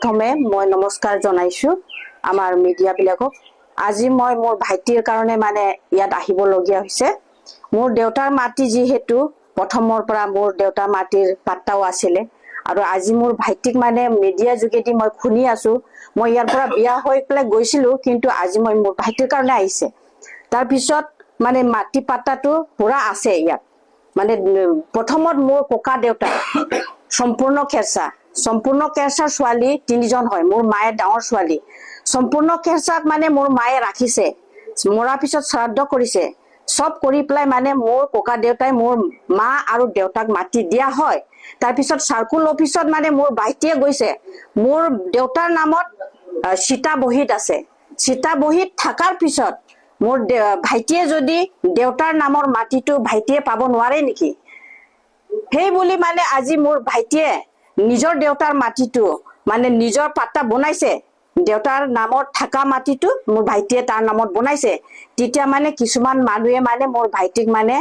পোনপ্ৰথমে মই নমস্কাৰ জনাইছোঁ আমাৰ মিডিয়াবিলাকক। আজি মই মোৰ ভাইটিৰ কাৰণে মানে ইয়াত আহিবলগীয়া হৈছে। মোৰ দেউতাৰ মাটি যিহেতু প্ৰথমৰ পৰা মোৰ দেউতাৰ মাটিৰ পাট্টাও আছিলে আৰু আজি মোৰ ভাইটিক মানে মিডিয়া যোগেদি মই শুনি আছো। মই ইয়াৰ পৰা বিয়া হৈ পেলাই গৈছিলো, কিন্তু আজি মই মোৰ ভাইটিৰ কাৰণে আহিছে। তাৰপিছত মানে মাটি পাট্টাটো পুৰা আছে ইয়াত। মানে প্ৰথমত মোৰ ককা দেউতা সম্পূৰ্ণ খেৰচা, সম্পূৰ্ণ খেৰচাৰ ছোৱালী তিনিজন হয়। মোৰ মায়ে ডাঙৰ ছোৱালী। সম্পূৰ্ণ খেৰচাক মানে মোৰ মায়ে ৰাখিছে, মৰাৰ পিছত শ্ৰাদ্ধ কৰিছে, চব কৰি পেলাই মানে মোৰ ককা দেউতাই মোৰ মা আৰু দেউতাক মাটি দিয়া হয়। তাৰপিছত চাৰ্কুল অফিচত মানে মোৰ ভাইটিয়ে গৈছে। মোৰ দেউতাৰ নামত চিতা বহীত আছে। চিতা বহীত থকাৰ পিছত মোৰ ভাইটিয়ে যদি দেউতাৰ নামৰ মাটিটো ভাইটিয়ে পাব নোৱাৰে নেকি? সেই বুলি মানে আজি মোৰ ভাইটিয়ে নিজৰ দেউতাৰ মাটিটো মানে নিজৰ পাট্টা বনাইছে। দেউতাৰ নামত থকা মাটিটো মোৰ ভাইটিয়ে তাৰ নামত বনাইছে। তেতিয়া মানে কিছুমান মানুহে মানে মোৰ ভাইটিক মানে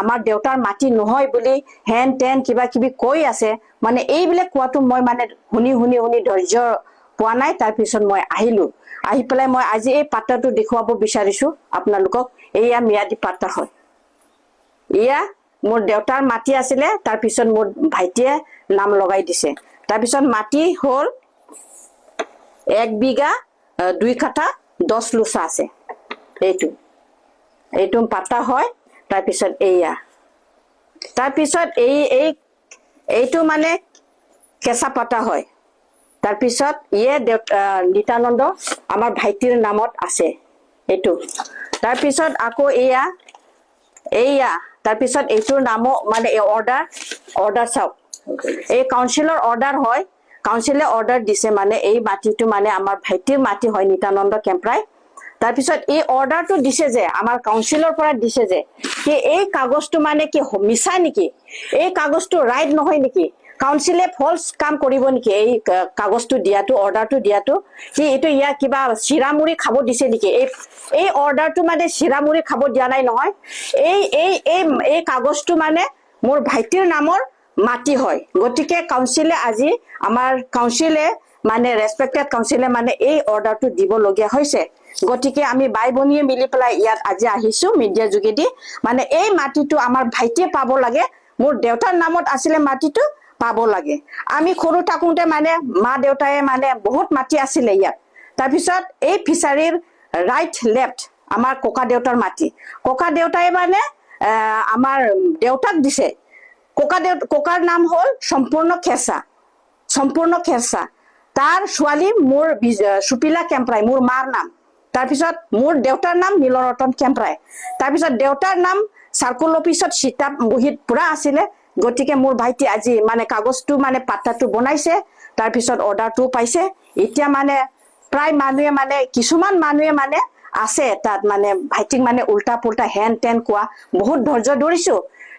আমাৰ দেউতাৰ মাটি নহয় বুলি হেন তেন কিবা কিবি কৈ আছে। মানে এইবিলাক কোৱাটো মই মানে শুনি শুনি শুনি ধৈৰ্য পোৱা নাই। তাৰপিছত মই আহিলো। আহি পেলাই মই আজি এই পাট্টাটো দেখুৱাব বিচাৰিছো আপোনালোকক। এয়া ম্যাদী পাট্টা হয়। এয়া মোৰ দেউতাৰ মাটি আছিলে। তাৰপিছত মোৰ ভাইটিয়ে নাম লগাই দিছে। তাৰপিছত মাটি হ'ল 1 বিঘা 2 কাঠা 10 লোচা আছে। এইটো পাট্টা হয়। তাৰপিছত এয়া, তাৰপিছত এই এইটো মানে কেঁচা পাট্টা হয়। তাৰপিছত ইয়ে দেউতা নিত্যানন্দ আমাৰ ভাইটিৰ নামত আছে এইটো। তাৰপিছত আকৌ এয়া এইয়া, তাৰপিছত এইটোৰ নামো মানে এই অৰ্ডাৰ চাওক। এই কাউন্সিলৰ অৰ্ডাৰ হয়। কাউন্সিলে অৰ্ডাৰ দিছে, মানে এই মাটিটো মানে আমাৰ ভাইটিৰ মাটি হয়, নিত্যানন্দ কেম্প্ৰাই। তাৰপিছত এই অৰ্ডাৰটো দিছে যে আমাৰ কাউন্সিলৰ পৰা দিছে যে কি এই কাগজটো মানে কি মিছা নেকি? এই কাগজটো ৰাইট নহয় নেকি? কাউন্সিলে ফলছ কাম কৰিব নেকি? এই কাগজটো দিয়াটো, অৰ্ডাৰটো দিয়াটো কি এইটো ইয়াৰ কিবা চিৰামুৰি খাব দিছে নেকি? এই অৰ্ডাৰটো মানে চিৰামুৰি খাব দিয়া নাই নহয়। এই এই এই এই কাগজটো মানে মোৰ ভাইটিৰ নামৰ মাটি হয়। গতিকে কাউন্সিলে আজি আমাৰ কাউন্সিলে মানে ৰেচপেক্টেড কাউন্সিলে মানে এই অৰ্ডাৰটো দিবলগীয়া হৈছে। গতিকে আমি বাই ভনীয়ে মিলি পেলাই ইয়াত আজি আহিছো মিডিয়াৰ যোগেদি। মানে এই মাটিটো আমাৰ ভাইটিয়ে পাব লাগে। মোৰ দেউতাৰ নামত আছিলে, মাটিটো পাব লাগে। আমি সৰু থাকোঁতে মানে মা দেউতায়ে মানে বহুত মাটি আছিলে ইয়াত। তাৰপিছত এই ফিচাৰীৰ ৰাইট লেফ্ট আমাৰ ককা দেউতাৰ মাটি। ককা দেউতাই মানে আমাৰ দেউতাক দিছে। ককাৰ নাম হ'ল সম্পূৰ্ণ খেচা, সম্পূৰ্ণ খেৰচা। তাৰ ছোৱালী মোৰ সুপিলা কেম্প্ৰাই, মোৰ মাৰ নাম। তাৰপিছত মোৰ দেউতাৰ নাম নীলৰতন কেম্প্ৰাই। তাৰপিছত দেউতাৰ নাম চাৰ্কুল অফিচত চিতা বহীত পুৰা আছিলে। গতিকে মোৰ ভাইটি আজি মানে কাগজটো মানে পাট্টাটো বনাইছে, তাৰপিছত অৰ্ডাৰটোও পাইছে। এতিয়া মানে প্ৰায় মানুহে মানে কিছুমান মানুহে মানে আছে তাত মানে ভাইটিক মানে উল্টা পুল্টা হেন তেন কোৱা। বহুত ধৈৰ্য ধৰিছো।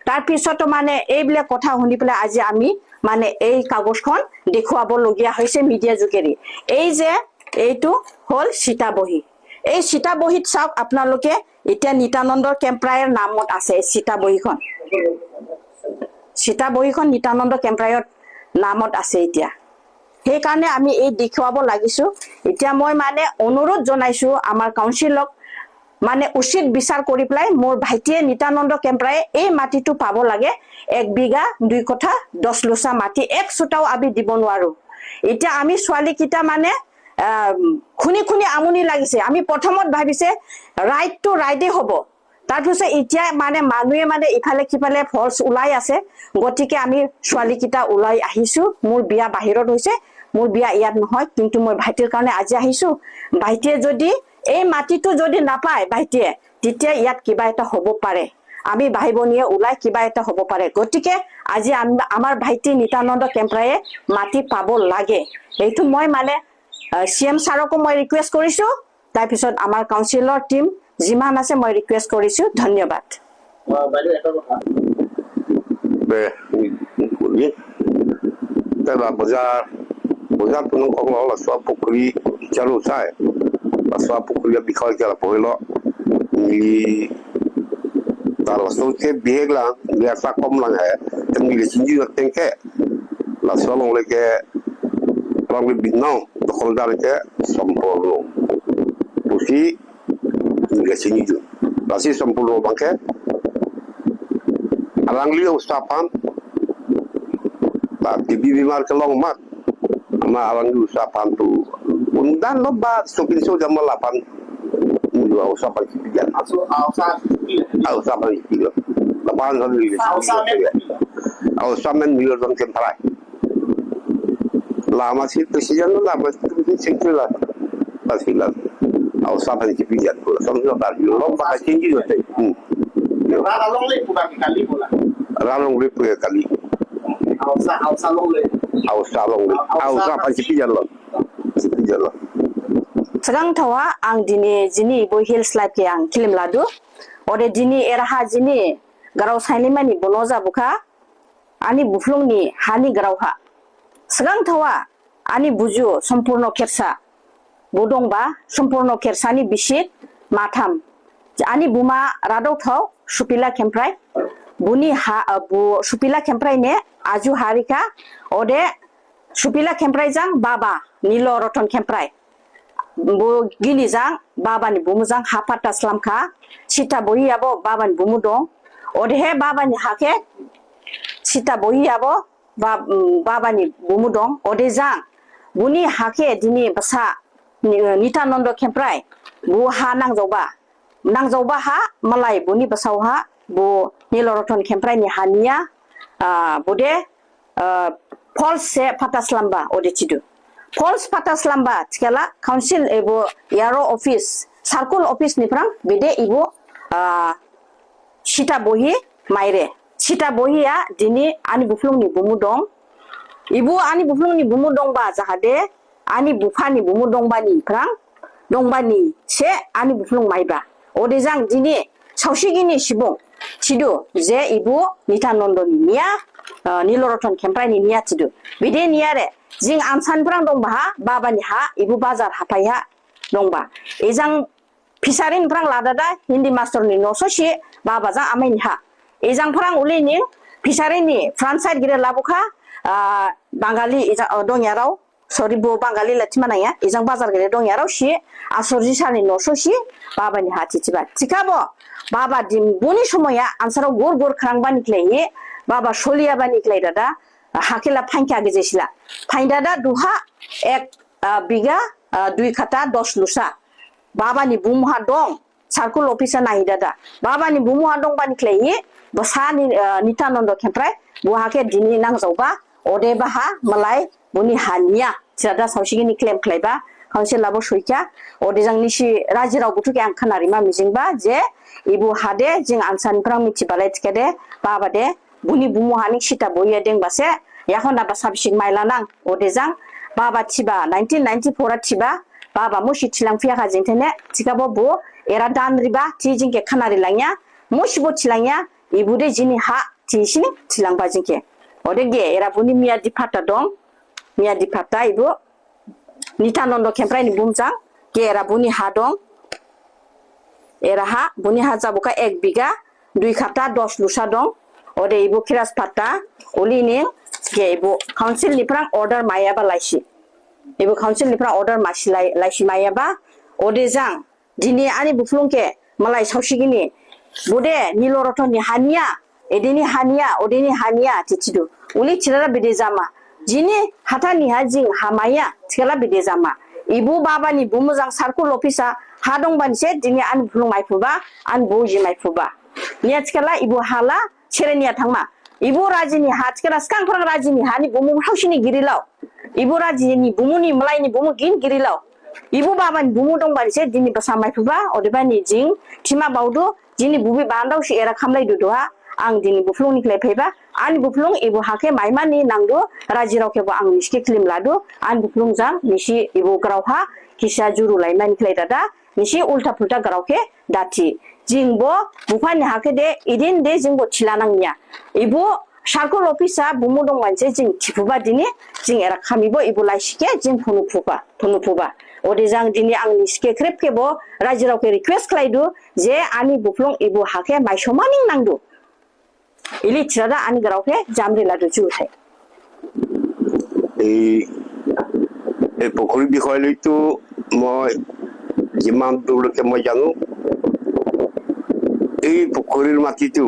তাৰপিছতো মানে এইবিলাক কথা শুনি পেলাই আজি আমি মানে এই কাগজখন দেখুৱাবলগীয়া হৈছে মিডিয়া যোগেদি। এই যে এইটো হ'ল সীতাবহী। এই সীতাবহীত চাওক আপোনালোকে, এতিয়া নিত্যানন্দৰ কেম্প্ৰাইৰ নামত আছে এই সীতাবহীখন। সীতাবহীখন নিত্যানন্দ কেম্প্ৰাইৰ নামত আছে এতিয়া। সেইকাৰণে আমি এই দেখুৱাব লাগিছো। এতিয়া মই মানে অনুৰোধ জনাইছো আমাৰ কাউন্সিলক, মানে উচিত বিচাৰ কৰি পেলাই মোৰ ভাইটিয়ে নিত্যানন্দ কেম্প্ৰায়ে এই মাটিটো পাব লাগে। 1 বিঘা 2 কঠা 10 লোচা মাটি এক চোটাও আমি দিব নোৱাৰো। এতিয়া আমি ছোৱালীকেইটা মানে শুনি শুনি আমনি লাগিছে। আমি প্ৰথমত ভাবিছে ৰাইটটো ৰাইটেই হ'ব। তাৰপিছত এতিয়া মানে মানুহে মানে ইফালে সিফালে ফলছ ওলাই আছে। গতিকে আমি ছোৱালীকেইটা ওলাই আহিছো। মোৰ বিয়া বাহিৰত হৈছে, মোৰ বিয়া ইয়াত নহয়। কিন্তু মই ভাইটিৰ কাৰণে আজি আহিছো। ভাইটিয়ে যদি এই মাটিটো যদি নাপায় ভাইটিয়ে, তেতিয়া ইয়াত কিবা এটা হ'ব পাৰে। আমি ভাই ভনীয়ে ওলাই কিবা এটা হ'ব পাৰে। গতিকে আজি আমাৰ ভাইটি নিত্যানন্দ কেম্প্ৰায়ে মাটি পাব লাগে। এইটো মই মানে চি এম ছাৰকো মই ৰিকুৱেষ্ট কৰিছো। তাৰপিছত আমাৰ কাউন্সিলৰ টিম যিমান আছে মই ৰিকুৱেষ্ট কৰিছো। ধন্যবাদ। বাইদেউ, এটা কথা। Về biết tức là bây giờ bây giờ tôi nó có là xóa পুখুৰী চালু চাই বা চোৱা পুখুৰীৰ বিষয় কেলা পঢ়িল মিলি তাৰ লাষ্টত বিশেষ lang biasa kom lang hai tem ngili sinju tengke la solong le ke Alangli binnaw দখলদারকে সম্পূর্ণ পুষি গেছে নিজু রাশি সম্পূর্ণ Banke Alangli usapan ba tibi bimar ke long mat ama alangli usapan tu undan lo ba sokin so jama lapan dua usapan kipian usapan kipian lapan usapan milion kemprai lama sih presiden lama sih lah pasilan usapan kipian sampai tadi lo ba tinggi jo te Ralong le puka kali bola. Ralong le puka kali. Ausa ausa long le. Ausa long le. Ausa pa sipijan lo. Sipijan lo. सिगांथावा आं दिनै जिनि बो hills life के आं खिलिम लादु अरे दिनि एराहा जिनि गाराव साइनिमानि बन जाबुखा आनि बुफ्लुंनि हानि गारावहा सिगांथावा आनि बुजु सम्पूर्ण खेरसा बो दंबा सम्पूर्ण खेरसानि बिसित माथाम आनि बुमा रादावथाव सुपिला खेमफ्राय बुनि हा बु सुपिला खेमफ्रायने आजु हारिखा अदे सुपिला खेमफ्रायजों बाबा नील रतन खेमफ्राय बो गिनिजां बाबानि बुमुजां हा पात्ता स्लामखा सिता बहियाबो बाबानि बुमु दं अदेहे बाबानि हाखे सिता बहियाबो बाबानि बुमु दं अदेजां बुनि हाखे दिनि बासा नितानन्द खेमफ्राय बु हा नांजावबा नांजावबा हा मालाय बुनि बासाव हा बु नीलरतन खेमफ्रायनि हानिया बुदे फल्स से पात्ता स्लामबा अदे थिदु फल्स पात्ता स्लामबा थिखाला काउन्सिल एबो यार' अफिस सार्कल अफिसनिफ्रां बिदे इबो सिता बहि माइरे सिता बहिया दिनि आनि बुफ्लुंनि बुमु दं इबो आनि बुफ्लुंनि बुमु दंबा जाहाथे आनि बुफानि बुमु दंबानि फ्रां दंबानि से आनि बुफ्लुं माइबा अदेजां दिनि सावसिगिनि सिबुं थिदु जे इबु नितानन्दनि निया नीलरतन खेमफ्रायनि निया थिदु बिदि नियारे जिं आनसानफ्रां दंबा हा बाबानि हा इबु बाजार हाथाइ हा दंबा इजां फिसारिनफ्रां लादादा हिन्दी मास्टरनि न' ससे बाबाजों आमाइनि हा इजांफ्रां उलिनि फिसारिनि फ्रन्ट साइड गिरे लाबोखा बांगालि इजां दंयाराव सरि बो बांगालि लाथिमानाया इजां बाजार गिरे दंयाराव सि आसरजि सारनि न' ससे बाबानि हा थिथिबा थिखाबो बाबा दिम बुनि समया आनसाराव गुर गुर खारांबानिख्लाय बाबा सलियाबानिख्लाय दादा हाखेला फांखा गेजेसिला फाइदादा दुहा एक बिघा दुइ खाता 10 लुसा बाबानि बुमुहा दं सार्कल अफिसा नाहि दादा बाबानि बुमुहा दंबानिख्लाय बसानि नितानन्द खेमफ्राय बुहाके दिनि नांजावबा अदे बाहा मालाय बुनि हानिया थिरादा सावसिगिनि क्लेम खालायबा काउन्सिलाबो सैखा अदेजां निसि राजिराव बुथुके आं खोनारिमा मिजिंबा जे इबु हादे जों आनसानफ्रां मिथिबालाय थिखादे बाबा दे बुनि बुमुहानि सिता बहिया देंबासे याखना बा साबसिन माइलानां अदेजां बाबा थिबा 1994 आ थिबा बाबा मुसि थिलां फैयाखा जिंथेने थिखाबो बु एरा दानरिबा थि जिंके खानारि लांया मुसिबो थिलांया इबुदे जिनि हा थिसिनि थिलांबा जिंके अदे गे एरा बुनि मियादि पात्ता दं मियादि पात्ता इबु नितानन्द खेमफ्रायनि बुमजां गे एरा बुनि हा दं एरा हा बुनि हा जाबोका 1 बिघा 2 खाता 10 लुसा दं अदे इबु खिराज पात्ता उलिनि गे इबु काउन्सिलनिफ्रां अर्डार मायाबा लाइसि इबु काउन्सिलनिफ्राय अर्डार मासि लाइसि मायाबा अदेजां दिनै आनि बुफ्लुंके मालाय सावसिगिनि बुदे नीलरतननि हानिया एदिनि हानिया अदेनि हानिया थिथिदु उलि थिरारा बिदि जामा जिनि हाथानि हा जिं हामाया थिखाला बिदि जामा इबु बाबानि बु मोजां सार्कल अफिसा हा दंबानिसे दिनै आनि बुफ्लुं माइफुबा आनि बौजि माइफुबा निया थिखाला इबु हाला सेरेनिया थांमा इबु राजिनि हा थिखाला सिखांफ्रां राजिनि हानि बुमु हावसिनि गिरिलाव इबु राजिनि बुमुनि मलायनि बुमु गिन गिरिलाव इबु बाबानि बुमु दंबानिसे दिनै बसा माइफुबा अदेबानि जिं थिमा बावदु जिनि बुबि बान्दावसि एरा खामलायदु दहा आं दिनै बुफ्लुंनिख्लाय फैबा आनि बुफ्लुं इबु हाखे माइमानि नांदु राजिरावखेबो आं निसके क्लेम लादु आनि बुफ्लुंजां निसि इबु ग्रावहा किसा जुरु लाइमानिख्लाय दादा निसि उल्था फुल्था ग्रावखे दाथि जिंबो बुफानि हाखे दे इदिन दे जिंबो थिलानांनिया इबु सार्कल अफिसा बुमु दंबानोसै जिं थिफुबा दिनै जिं एरा खामिबो इबु लाइसिके जिं फुनुफुबा फुनुफुबा अदेजां दिनै आं निसके ख्रेबखेबो रायजोरावखे रिकुवेस्ट खालायदु जे आनि बुफ्लुं इबु हाखे माइसमानिं नांदु इलि थिरादा आनि ग्रावखे जामरि लादु जुथाय এই এই পুখুৰীৰ বিষয়লৈতো মই যিমান দূৰলৈকে মই জানো, এই পুখুৰীৰ মাটিটো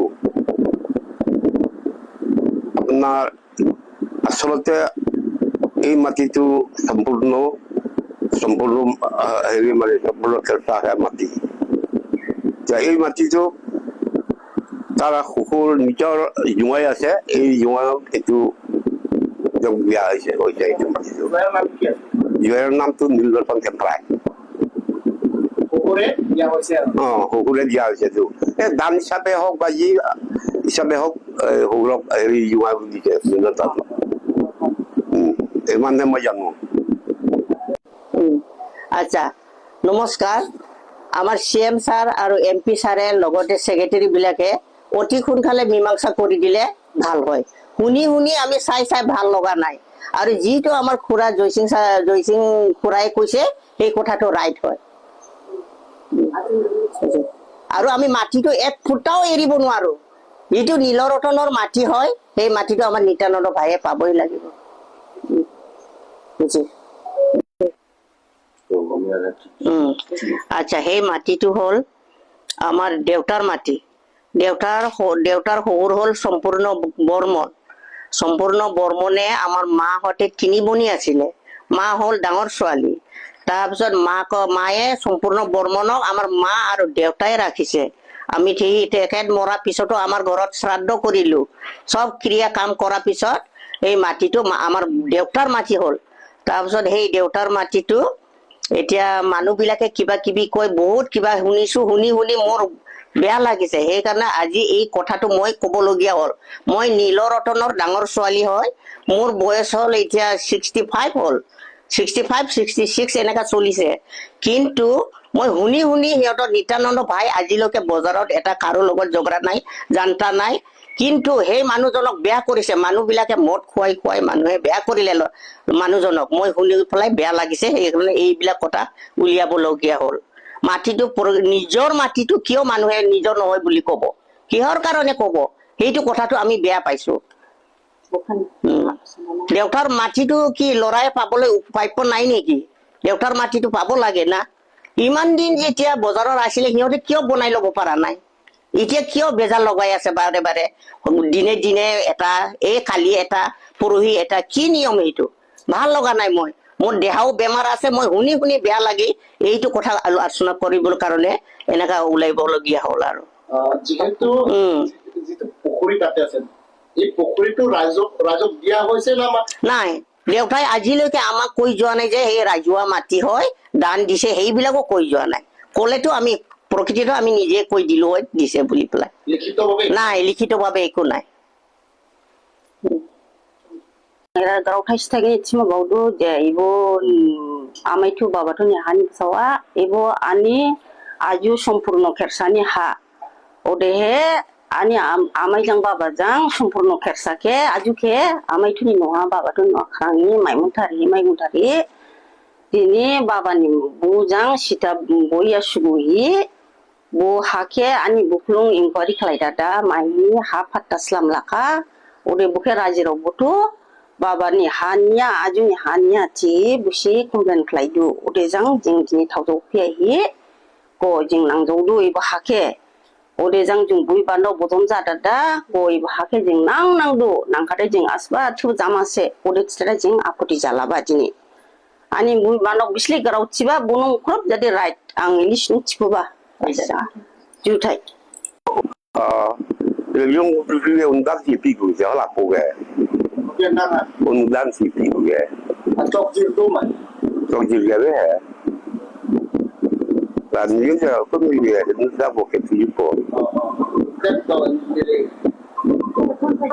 আপোনাৰ আচলতে এই মাটিটো সম্পূৰ্ণ সম্পূৰ্ণ হেৰি মানে সম্পূৰ্ণ কেঁচা মাটি। এতিয়া এই মাটিটো তাৰ শহুৰ নিজৰ জোঁৱাই আছে, এই জোঁৱাইক এইটো তেওঁক দিয়া হৈছে এইটো মাটিটো। জোঁৱাইৰ নাম কি আছে? জোঁৱাইৰ নামটো নীলৰতন কেম্প্ৰাই। শহুৰে দিয়া হৈছে আৰু? অ, শহুৰে দিয়া হৈছে। এইটো এই দান হিচাপে হওক বা যি হিচাপে হওক, এই শহুৰক হেৰি জোঁৱাইক দিছে নীলৰতন। ইমানে মই জানো। আচ্ছা, নমস্কাৰ। আমাৰ চি এম ছাৰ আৰু এম পি ছাৰে লগতে ছেক্ৰেটাৰী বিলাকে অতি সোনকালে মীমাংসা কৰি দিলে ভাল হয়। শুনি শুনি আমি চাই চাই ভাল লগা নাই। আৰু যিটো আমাৰ খুৰা জয়সিং ছাৰ, জয়সিং খুৰাই কৈছে, সেই কথাটো ৰাইট হয়। আৰু আমি মাটিটো এক ফুটাও এৰিব নোৱাৰো। যিটো নীলৰতনৰ মাটি হয়, সেই মাটিটো আমাৰ নিত্যানন্দ ভাইয়ে পাবই লাগিব। বুজি আচ্ছা, সেই মাটিটো হ'ল আমাৰ দেউতাৰ মাটি। দেউতাৰ শহুৰ হ'ল সম্পূৰ্ণ বৰ্মন। সম্পূৰ্ণ বৰ্মনে আমাৰ মাহঁতে তিনি ভনী আছিলে, মা হ'ল ডাঙৰ ছোৱালী। তাৰপিছত মায়ে সম্পূৰ্ণ বৰ্মনক আমাৰ মা আৰু দেউতাই ৰাখিছে। আমি সেই তেখেত মৰাৰ পিছতো আমাৰ ঘৰত শ্ৰাদ্ধ কৰিলো। চব ক্ৰিয়া কাম কৰাৰ পিছত এই মাটিটো আমাৰ দেউতাৰ মাটি হ'ল। তাৰপিছত সেই দেউতাৰ মাটিটো এতিয়া মানুহবিলাকে কিবা কিবি কৈ বহুত কিবা শুনিছো। শুনি শুনি মোৰ বেয়া লাগিছে। সেইকাৰণে আজি এই কথাটো মই ক'বলগীয়া হ'ল। মই নীলৰতনৰ ডাঙৰ ছোৱালী হয়। মোৰ বয়স হ'ল এতিয়া 65 হ'ল, 65, 66 এনেকা চলিছে। কিন্তু মই শুনি শুনি সিহঁতৰ নিত্যানন্দ ভাই আজিলৈকে বজাৰত এটা কাৰো লগত ঝগৰা নাই, জান্তা নাই। কিন্তু সেই মানুহজনক বেয়া কৰিছে মানুহবিলাকে। মদ খুৱাই খুৱাই মানুহে বেয়া কৰিলে মানুহজনক। মই শুনি পেলাই বেয়া লাগিছে। সেইকাৰণে এইবিলাক কথা উলিয়াবলগীয়া হ'ল। মাটিটো নিজৰ মাটিটো কিয় মানুহে নিজৰ নহয় বুলি কব? কিহৰ কাৰণে কব? সেইটো কথাটো আমি বেয়া পাইছো। দেউতাৰ মাটিটো কি ল'ৰাই পাবলৈ প্ৰাপ্য নাই নেকি? দেউতাৰ মাটিটো পাব লাগে না। ইমান দিন যেতিয়া বজাৰত আছিলে, সিহঁতে কিয় বনাই ল'ব পৰা নাই? এতিয়া কিয় বেজাৰ লগাই আছে বাৰে বাৰে, দিনে দিনে এটা, এই কালি এটা, পৰহি এটা? কি নিয়ম এইটো? ভাল লগা নাই। মোৰ দেহাও বেমাৰ আছে। মই শুনি শুনি বেয়া লাগি এইটো কথা আলোচনা কৰিবৰ কাৰণে এনেকা ওলাবলগীয়া হ'ল আৰু। যিহেতু যিটো পুখুৰী তাতে আছে, এই পুখুৰীটো ৰাইজক দিয়া হৈছে না নাই, দেউতাই আজিলৈকে আমাক কৈ যোৱা নাই যে সেই ৰাজহুৱা মাটি হয়, দান দিছে। সেইবিলাকো কৈ যোৱা নাই। ক'লেতো আমি প্ৰকৃতিটো আমি নিজে কৈ দিলো হয় দিছে বুলি পেলাই। লিখিতভাৱে? নাই, লিখিতভাৱে একো নাই। गाव थाइसे थाइनै थिमाबावदो जे इबो आमायथु बाबाथुनि हानि सावा इबो आनि आजु सम्पूर्ण खेरसानि हा अदेहे आनि आमायजों बाबाजों सम्पूर्ण खेरसाखे आजुखे आमायथुनि नङा, बाबाथुनि नङा। खांनि माइमुथारि माइमुथारि दिनि बाबानि बुजां सिता बया सुगुहि बो हाखे आनि बुख्लुं इनकुवारि खालायदा माइनि हा फात्ता स्लाम लाखा अदे बुखे राजिरावबोथ' बाबानि हानिया आजुनि हानिया थि बुसि कमप्लेन खालायदु अदेजां जों दिनै थावजाव फैयाहि ग जों नांजावदु इबो हाखे अदेजां जों बुइ बान्दाव बदम जादा ग इबो हाखे जों नां नांदु नांखादे जों आसबा थु जामासे अदे थिरा जों आपति जालाबा दिनै आनि बुइ बान्दाव बिस्लि गाराव थिबा बनं ख्रब जादे राइट आं इलिसनु थिखोबा जुथाय। 用অনুদান 屁股就好嘅，অনুদান 屁股嘅。作業嘅咩？嗱，你就咁嘅，你得部嘅屁股。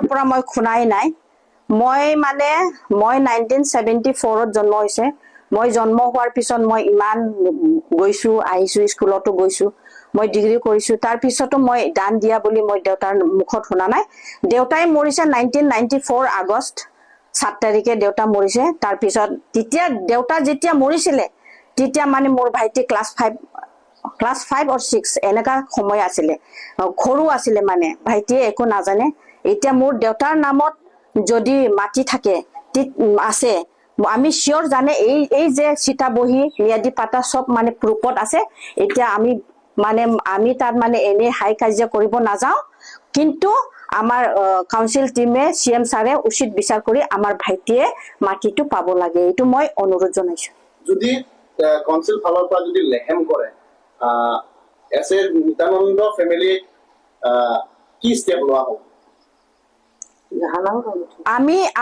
পৰা মই শুনাই নাই। মই মানে মই 1974ত জন্ম হৈছে। মই জন্ম হোৱাৰ পিছত মই ইমান গৈছো, আহিছো, স্কুলতো গৈছো, মই ডিগ্ৰী কৰিছো। তাৰ পিছতো মই দান দিয়া বুলি মই দেউতাৰ মুখত শুনা নাই। দেউতাই মৰিছে 1994 আগষ্ট 7 তাৰিখে দেউতা মৰিছে। তাৰপিছত তেতিয়া দেউতা যেতিয়া মৰিছিলে, তেতিয়া মানে মোৰ ভাইটি ক্লাছ 5 অৰ 6 এনেকা সময় আছিলে। সৰু আছিলে, মানে ভাইটিয়ে একো নাজানে। এতিয়া মোৰ দেউতাৰ নামত যদি মাটি থাকে আছে, আমি চিয়'ৰ জানে এই যে চিতাবহী, ম্যাদী পাতা চব মানে প্ৰুফত আছে। এতিয়া আমি মানে আমি তাত মানে এনেই হাই কাজিয়া কৰিব নাযাওঁ, কিন্তু আমাৰ কাউন্সিল টিমে, চিএম ছাৰে উচিত বিচাৰ কৰি আমাৰ ভাইটিয়ে মাটিটো পাব লাগে, এইটো মই অনুৰোধ জনাইছো। যদি কাউন্সিল ফালৰ পৰা যদি লেহেম কৰে, এছ এ নিত্যানন্দ ফেমিলি কি ষ্টেপ লোৱা হ'ব?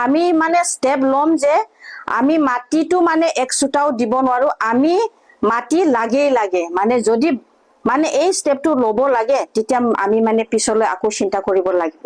আমি মানে ষ্টেপ ল'ম যে আমি মাটিটো মানে এক চুটাও দিব নোৱাৰো। আমি মাটি লাগেই লাগে। মানে যদি মানে এই ষ্টেপটো ল'ব লাগে, তেতিয়া আমি মানে পিছলৈ আকৌ চিন্তা কৰিব লাগিব।